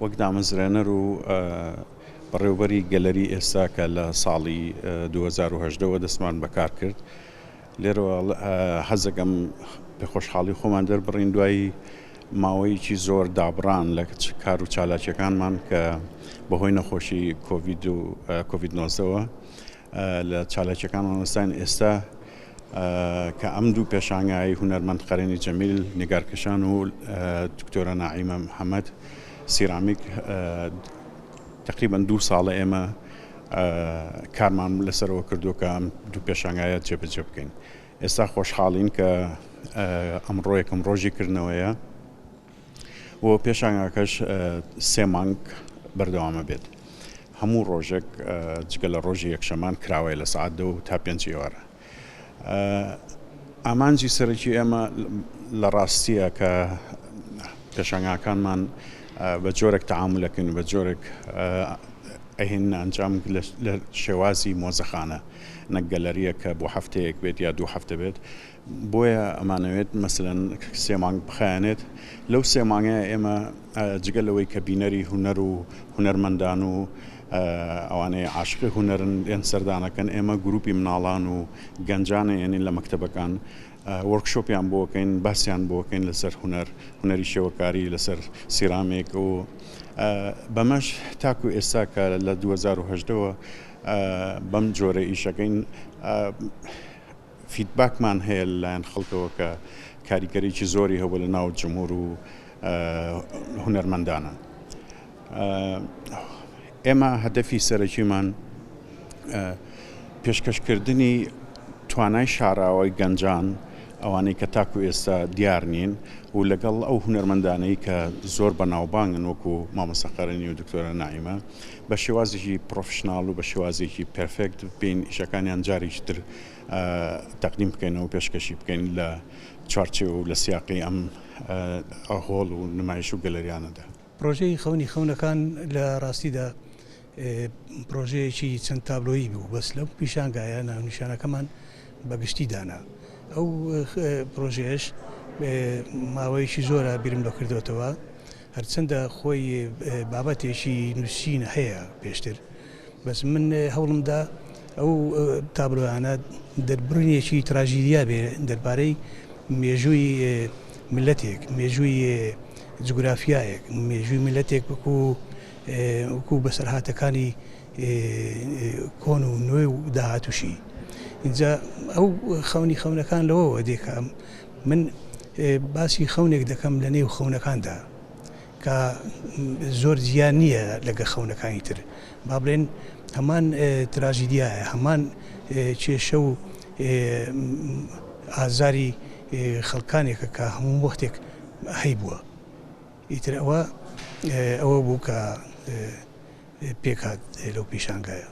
وەک دامەزرێنەر و بەڕێوبەری گەلەری ئێستا کە لە ساڵی 2010 ەوە دەستمان بەکار کرد، لێرەوە حەزەکەم پێخۆشحاڵی خۆمان دەربڕین دوای ماوەیەکی زۆر دابڕان لە کار و چالاکیەکانمان کە بەهۆی نەخۆشی کۆڤید و کۆڤید 19ەوە لە چالاکیەکانمان وەستاین. ئێستا کە ئەم دوو پێشانگای هونەرمەند قەرێنی جەمیل نیگارکەشان و دکتۆرە ناعیمە محەممەد سیرامیک تقریبا 2 ساڵە ئێمە کارمان لەسەرەوە کردووە کە ئەم دوو پێشانگایە جێبەجێ بکەین. ئێستا خۆشحاڵین کە ئەمڕۆ یەکەم ڕۆژی کردنەوەیە و پێشانگاکەش سێ مانگ بەردەوامە بێت. هەموو ڕۆژێک جگە لە ڕۆژی یەکشەمان کراوەیە لە سەعات 2 تا 5 ئێوارە. ئامانجی سەرەکی ئێمە لە ڕاستیە کە پێشانگاکانمان بە جۆرێک تەعامولەکەین بە جۆرێک ئەهێننە ئەنجام لە شێوازی مۆزەخانە نەک گەلەریە کە بۆ هەفتەیەک بێت یا 2 هەفتە بێت. بۆیە ئەمانەوێت مەسەلەن سێ مانگ بخایەنێت. لەو سێ مانگەیە ئێمە جگە لەوەی کە بینەری هونەر و هونەرمەندان و ئەوانەی عاشقی هونەرن لێن سەردانەکەن، ئێمە گروپی مناڵان و گەنجانە یعنی لە مەکتەبەکان وۆرکشۆپیان بۆکەین، باسییان بۆکەین لەسەر هونەر، هونەری شێوەکاری، لەسەر سیرامێک و بەمەش تاکو ئێستا کە لە 2010ەوە بەم جۆرە ئیشەکەین فیدباکمان هەیە لەلایەن خەڵکەوە کە کاریگەریی زۆری هەبوو لە ناو جمهور و هونەرمەندانە. ئێمە هەدەفی سەرەکیمان پێشکەشکردنی توانای شاراوەی گەنجان، ئەوانەی کە تاکو ئێستا دیار نین و لەگەڵ ئەو هونەرمەندانەی کە زۆر بەناوبانگن وەکو مامۆستا قەرەنی و دکتۆرە ناعیمە بە شێوازێکی پرۆفشناڵ و بە شێوازێکی پێرفێکت بین ئیشەکانیان جارێکی تر تەقدیم بکەینەوە و پێشکەشی بکەین لە چوارچێوە و لە سیاقی ئەم هۆڵ و نمایش و گەلەریانەدا. پرۆژەی خەونی خەونەکان لە ڕاستیدا پرۆژەیەکی چەند تابلۆیی بوو، بەس لەو پیشانگایە ناونیشانەکەمان بە گشتی دانا. ئەو پرۆژەیەش ماوەیەکی زۆرە بیرم لە کردوێتەوە، هەرچەندە خۆی بابەتێکی نووسین هەیە پێشتر، بەس من هەوڵمدا ئەو تابلۆیانە دەربڕینێکی تراژیدیا بێ دەربارەی مێژووی ملەتێک، مێژووی جوگرافیایەک، مێژووی ملەتێک وەکو وەکو بەسەرهاتەکانی کۆن و نوێ و داهاتوشی. اینجا ئەو خەونی خەونەکان لەوەوە دێکە من باسی خەونێک دەکەم لە نێو خەونەکاندا کە زۆر جیا نییە لەگە خەونەکانی تر، با بڵێن هەمان تراژیدیایە، هەمان کێشە و ئازاری خەڵکانێکە کە هەموو وەختێک هەیبووە. ئیتر ئەوە ئەوە بوو کە پێکهات لەو پیشانگایە.